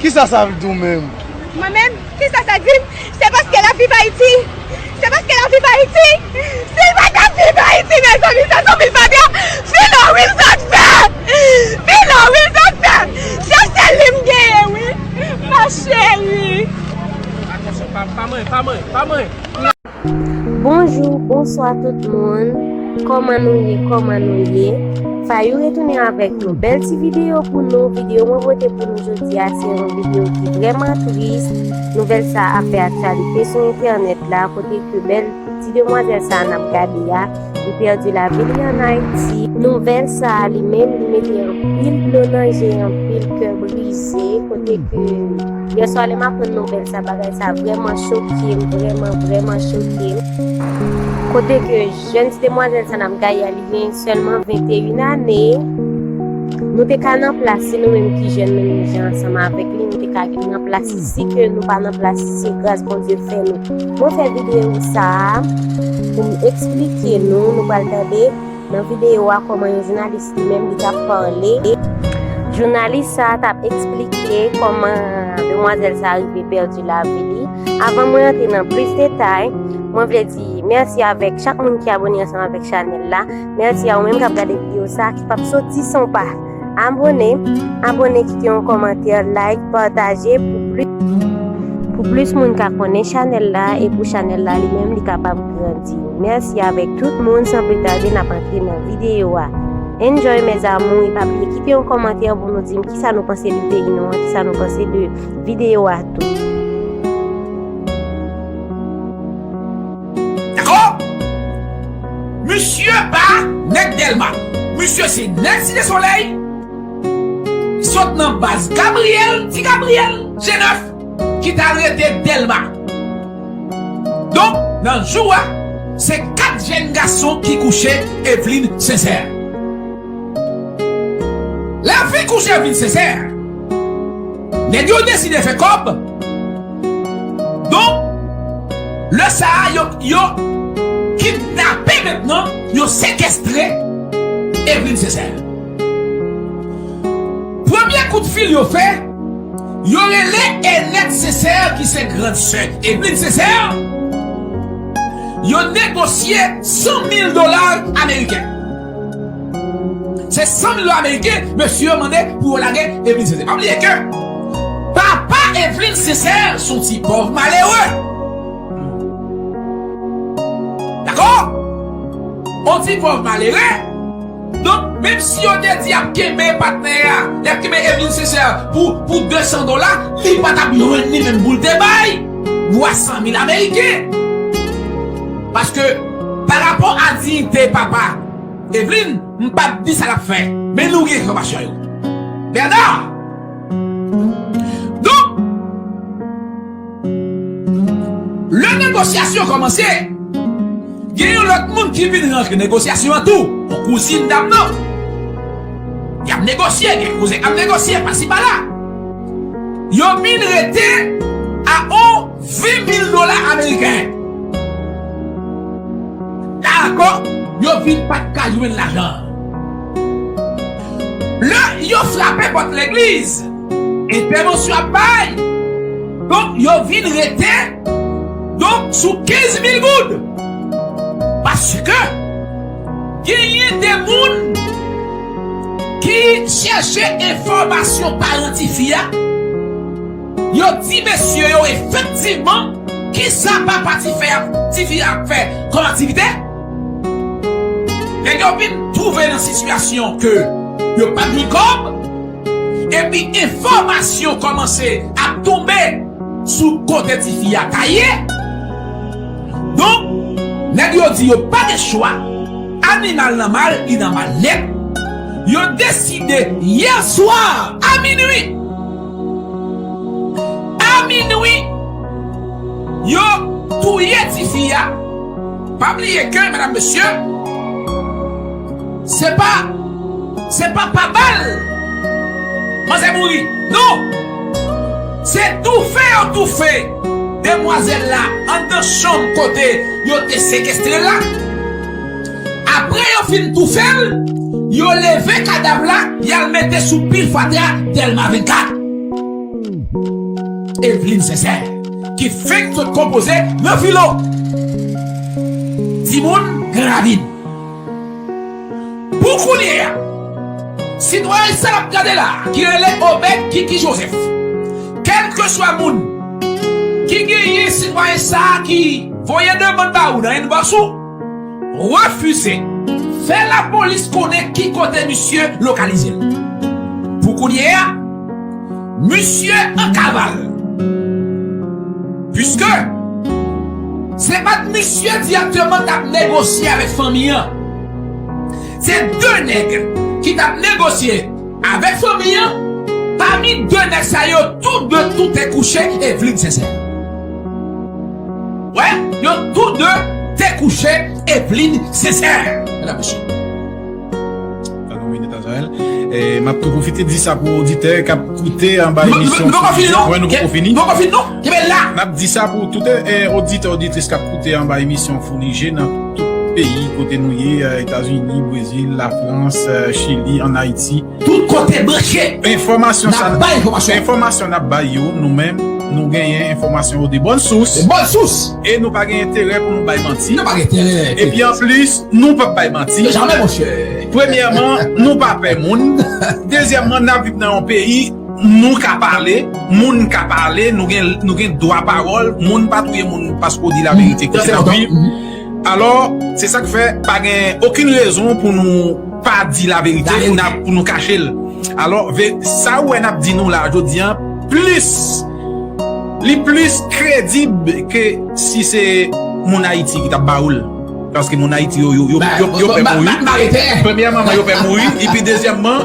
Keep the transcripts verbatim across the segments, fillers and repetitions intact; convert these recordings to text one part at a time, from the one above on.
Kisa sa vle di w menm? Mwen menm? Kisa sa di m? Se paske l ap viv Ayiti. Se paske l ap viv Ayiti. Si l pa t ap viv Ayiti, mezanmi, se sou vil Fabia. Filo, wi, l sot fè. Filo, wi, l sot fè. Se sèl li m genyen, wi. Ma chérie. Atansyon, pa, pa manyen, pa manyen, pa manyen. Bonjou, bonswa tout moun. Kòman nou ye? Kòman nou ye? Fayou retounen avèk yon bèl ti videyo pou nou. Videyo mwen pote pou nou jodi a, se yon videyo ki vrèman tris. Nouvèl sa a ap fè aktyalite sou entènèt la, kote ke bèl ti demwazèl sa a n ap gade a, li pèdi lavi li ann Ayiti. Nouvèl sa a li menm, li mete anpil dlo nan je, anpil kè brize, kote ke yè swa lè m aprann nouvèl sa, bagay sa vrèman choke m, vrèman, vrèman choke m. Kote ke jèn ti demwazèl sa n ap gade a, li gen sèlman venteyen ane. Nou te ka nan plas li, nou menm ki jèn, menm jan ansanm avèk li, nou te ka gen nan plas li. Si ke nou pa nan plas li, se gras Bondye fè nou. Mwen fè videyo sa a pou m eksplike nou, nou pral tande nan videyo a kòman yon jounalis li menm li t ap pale. Jounalis sa a t ap eksplike kòman demwazèl sa a rive pèdi lavi li. Avan mwen antre nan plis detay, mwen vle di mèsi avèk chak moun ki abone ansanm avèk chanèl la. Mèsi a ou menm k ap gade videyo sa a, ki p ap soti san w pa abone. Abone, kite yon kòmantè, like, pataje pou plis, pou plis moun ka konnen chanèl la e pou chanèl la li menm li kapab grandi. Mèsi avèk tout moun, san pli tade n ap antre nan videyo a. Enjoy mes amours, e pa bliye kite yon kòmantè pou nou di m kisa nou panse de peyi nou an, kisa nou panse de videyo a tou. Dakò? Misye pa nèg Dèlma. Misye se nèg Site Solèy. Sot nan baz Gabriyèl, Ti Gabriyèl, G nèf, ki t al rete Dèlma. Donk, nan jou a, se kat jèn gason ki kouche Evelyne Sincère. Lè yo fin kouche Evelyne Sincère, nèg yo deside fè kòb. Donk, lè sa a, yo, yo kidnape mentnan, yo sekestre Evelyne Sincère. Premye kout fil yo fè, yo rele Enette Sincère, ki se grann sè Evelyne Sincère. Yo negosye san mil dola ameriken. Se san mil dola ameriken mesye yo mande pou yo lage Evelyne Sincère. Pa bliye ke papa Evelyne Sincère se yon ti pòv malere. Dakò? Yon ti pòv malere. Donk, menm si yo te di y ap kenbe patnè a, y ap kenbe Evelyne Sincère pou, pou de san dola, li pa t ap jwenn li menm pou l te bay twa san mil ameriken. Paske, pa rapò a diyite papa Evelyne, m p ap di sa l ap fè, men nou gen enfòmasyon yo. Bernard! Donk, lè negosyasyon kòmanse, gen yon lòt moun ki vin rantre negosyasyon an tou, yon kouzin dam nan. Y ap negosye, gen kouzen k ap negosye, pasi pala. Yo vin rete a yon ven mil dola ameriken. Dakò, yo vin pa t ka jwenn lajan. Lè yo frape pòt legliz, entèvansyon ap bay. Donk, yo vin rete, donk, sou kenz mil goud. Paske, genyen de moun ki chèche enfòmasyon paran tifi a. Yo di mesye yo efektivman kisa papa tifi a, tifi a ap fè kòm aktivite. Nèg yo vin twouve nan sitiyasyon ke yo pa t jwenn kòb, epi enfòmasyon kòmanse ap tonbe sou kote tifi a ka ye. Donk, nèg yo di yo pa gen chwa. Animal nan mal, li nan mal nèt. Yo deside yè swa a minwi. A minwi, yo touye tifi a. Pa bliye ke, medam, mesye, se pa, se pa pa bal manzè mouri. Non! Se toufe yo toufe demwazèl la anndan chanm kote yo te sekestre l la. Apre yo fin toufe l, Yo leve kadav la, y al mete sou pil fatra Dèlma vennkat. Evelyne Sincère, ki fenk sot konpoze nan filo. Timoun Gran Ravin. Pou kounye a, sitwayen sa n ap gade la, ki rele Obed Kiki Joseph. Kèlkeswa moun ki genyen sitwayen sa ki voye demann ba ou nan inbox ou, refize. Fè lapolis konnen ki kote misye lokalize l. Pou kounye a, misye an kaval. Piske se pa t misye dirèkteman t ap negosye avèk fanmi an. Se de nèg ki t ap negosye avèk fanmi an. Pami de nèg sa yo, tou de tou te kouche Evelyne Sincère. Wè, yo tou de te kouche Evelyne Sincère. Medam, mesye. Tann yon minit, Azrael. E, m ap tou pwofite di sa pou oditè k ap koute anba emisyon. Nou poko fini, non? Wè, nou poko fini. Nou poko fini, non? Kenbe la. M ap di sa pou tout, e, oditè, oditris k ap koute anba emisyon Founi Je nan tout peyi kote nou ye, e, Etazini, Brezil, Lafrans, e, Chili, ann Ayiti. Tout kote branche. Enfòmasyon sa, n ap bay enfòmasyon. Enfòmasyon n ap bay yo, nou menm, nou genyen enfòmasyon yo de bòn sous. De bòn sous. E nou pa gen enterè pou nou bay manti. Nou pa gen enterè. Epi anplis, nou p ap bay manti. Jamè, monchè. Premyèman, nou pa pè moun. Dezyèmman, n ap viv nan yon peyi, nou ka pale, moun ka pale, nou gen, nou gen dwa pawòl, moun pa touye moun paske w di laverite kote n ap viv. Alò, se sa k fè pa gen okenn rezon pou nou pa di laverite, pou n ap, pou nou kache l. Alò, ve-, sa ou wè n ap di nou la jodi a, plis, li plis kredib ke si se moun Ayiti ki t ap ba ou l. Paske moun Ayiti yo, yo, yo, yo, yo pè mouri. Premyèman, yo pè mouri. Epi dezyèmman,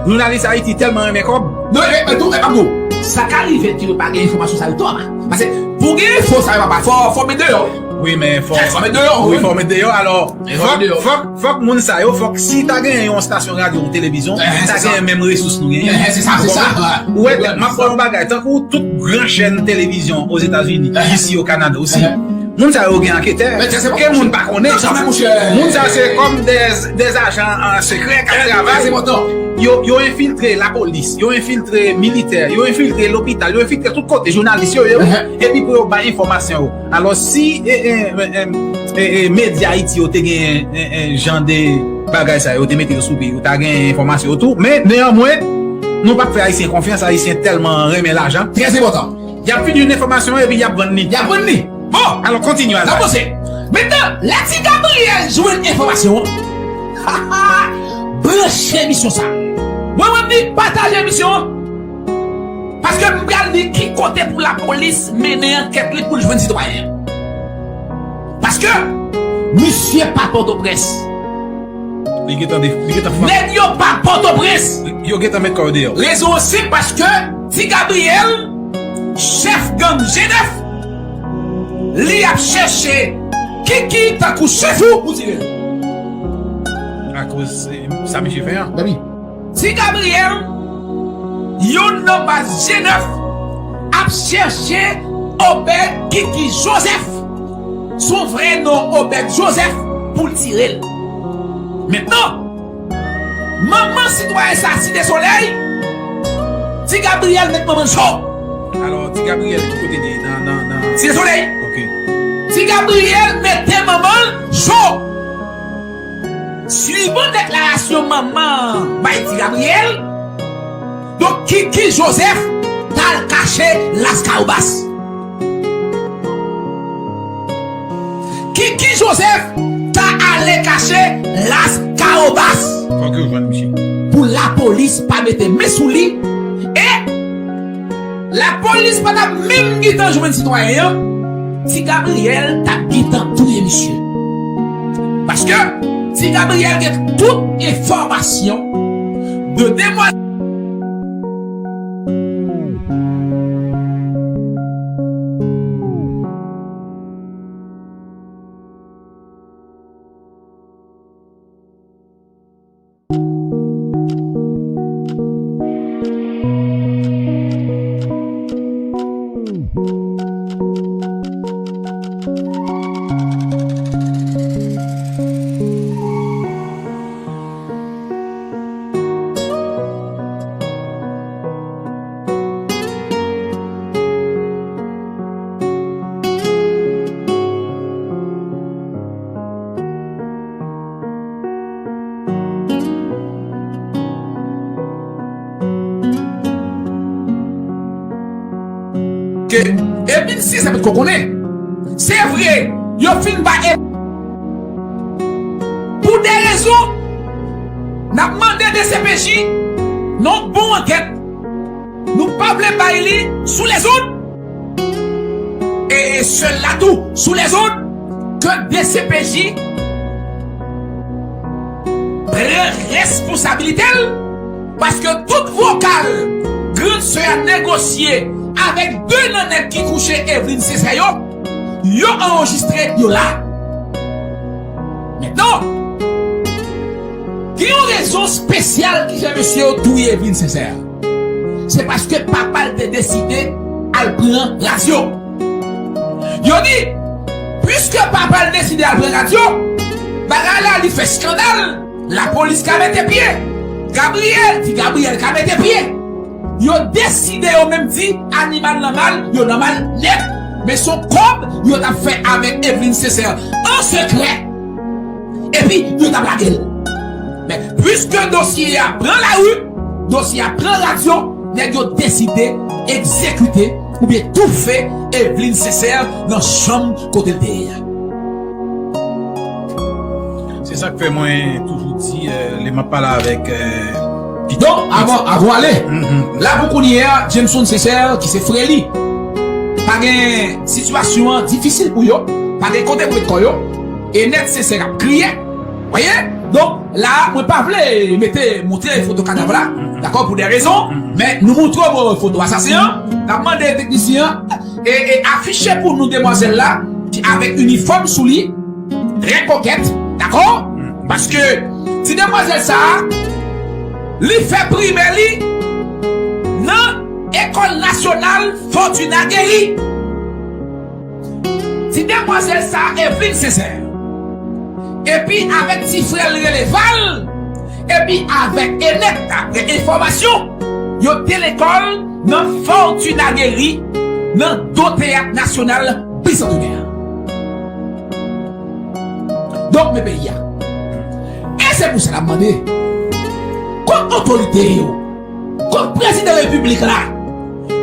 jounalis Ayiti tèlman renmen kòb. Non, e, e, tou, e, Abdou, sa ka rive ke yo pa gen enfòmasyon sa yo tò, man. Paske pou gen enfo sa yo, papa, fò, fò met deyò, wi. Wi, men fò, fò met deyò, wi, fò met deyò. Alò, fòk, fòk, fòk moun sa yo, fòk si ta genyen yon estasyon radyo, yon televizyon, ta genyen menm resous nou genyen. Ehn, se sa, se sa. Ou wè, m ap ba w yon bagay, tankou tout gran chèn televizyon Ozetazini, isi o Kanada osi. Moun sa yo gen anketè. Ke moun pa konnen. Moun sa se kòm de, de ajan, e, sekrè k ap travay. Yo, yo enfiltre lapolis, yo enfiltre militè, yo enfiltre lopital, yo enfiltre tout kote, jounalis yo, yo, epi pou yo bay enfòmasyon yo. Alò, si, e, e, e, e, e, medya Ayiti yo te gen, e, e, jan de bagay sa yo, te mete yo sou pye, yo ta gen enfòmasyon yo tou. Men, neyanmwen, nou p ap fè Ayisyen konfyans, Ayisyen tèlman renmen lajan. Trè enpòtan. Y ap vin jwenn enfòmasyon epi y ap vann li. Y ap vann li. Bon, alò kontinye, Azrael. N ap avanse. Mentnan, lè Ti Gabriyèl jwenn enfòmasyon an, branche emisyon sa. Mwen, mwen di pataje emisyon an. Paske m pral di ki kote pou lapolis mennen ankèt li pou l jwenn sitwayen an. Paske misye pa Pòtoprens. Li gentan de-, li gentan fè. Nèg yo pa Pòtoprens. Yo gentan met kò yo deyò. Rezon an senp, paske Ti Gabriyèl, chèf gang G nèf, li ap chèche Kiki tankou chèf ou pou tire l. Akoz, e, sa misye fè an. Ti Gabriyèl, youn nan baz G nèf, ap chèche Obed Kiki Joseph. Son vrè non Obed Joseph pou l tire l. Mentnan, manman sitwayen sa Site Solèy, Ti Gabriyèl met manman l cho. Alò, Ti Gabriyèl ki kote li ye nan, nan, nan Site Solèy. Ok. Ti Gabriyèl mete manman l cho. Suivan deklarasyon manman an bay Ti Gabriyèl, donk Kiki Joseph t al kache Las Cahobas. Kiki Joseph ta ale kache Las Cahobas. Fòk yo jwenn misye. Pou lapolis pa mete men sou li. E lapolis pa t ap menm gentan jwenn sitwayen an, Ti Gabriyèl t ap gentan touye misye. Paske Ti Gabriyèl gen tout enfòmasyon de demwazèl. Evelyn Sincère, se pou konnen. Se vre, yo fin ba e pou de rezon, n ap mande DCPJ nan bon ankèt. Nou pa vle bay li sou lezòd. E, e sèl la tou, sou lezòd, ke DCPJ pran responsabilite l, paske tout vokal grann sè a negosye avèk de nan nèg ki kouche Evelyn Sincère yo, yo anrejistre, yo la. Mentnan, gen yon rezon espesyal ki fè mesye yo touye Evelyn Sincère. Se paske papa l te deside al pran radyo. Yo di, piske papa l deside al pran radyo, bagay la li fè eskandal, lapolis ka mete pye. Gabriel, Ti Gabriel ka mete pye. Yo deside yo menm di animal nan mal, yo nan mal nèt. Men se yon kòb yo t ap fè avèk Evelyn Sincère an sekrè. Epi yo t ap lage l. Men, piske dosye a pran lari, dosye a pran radyo, nèg yo deside egzekite oubyen toufe Evelyn Sincère nan chanm kote l te ye a. Se sa k fè mwen toujou di, eh, lè m ap pale avèk, eh, Donk, avan, avan ale, la pou kounye a, Jameson Sincère, ki se frè li, pa gen, sitiyasyon an difisil pou yo, pa gen kote pou met kò yo, e nèt Sincère ap kriye. Voyez? Donk, la, mwen pa vle mete, montre foto kadav la, dakò, pou de rezon, men nou montre w foto asasen an, n ap mande teknisyen an, e, e afiche pou nou demwazèl la, ki avèk inifòm sou li, trè kokèt, dakò? Paske ti demwazèl sa a, li fè primè li nan Ekòl Nasyonal Fortuna Guéry. Ti demwazèl sa a, Evelyn Sincère. Epi avèk ti frè l rele Val, epi avèk Enèt, daprè enfòmasyon, yo te lekòl nan Fortuna Guéry, nan do Teyat Nasyonal Bisantenè a. Donk, men peyi a. E se pou sa n ap mande, kot otorite yo? Kot prezidan repiblik la?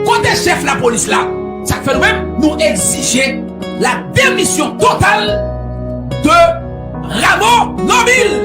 Kote chèf lapolis la? Sa k fè nou menm, nou egzije la demisyon total de Rameau Normil.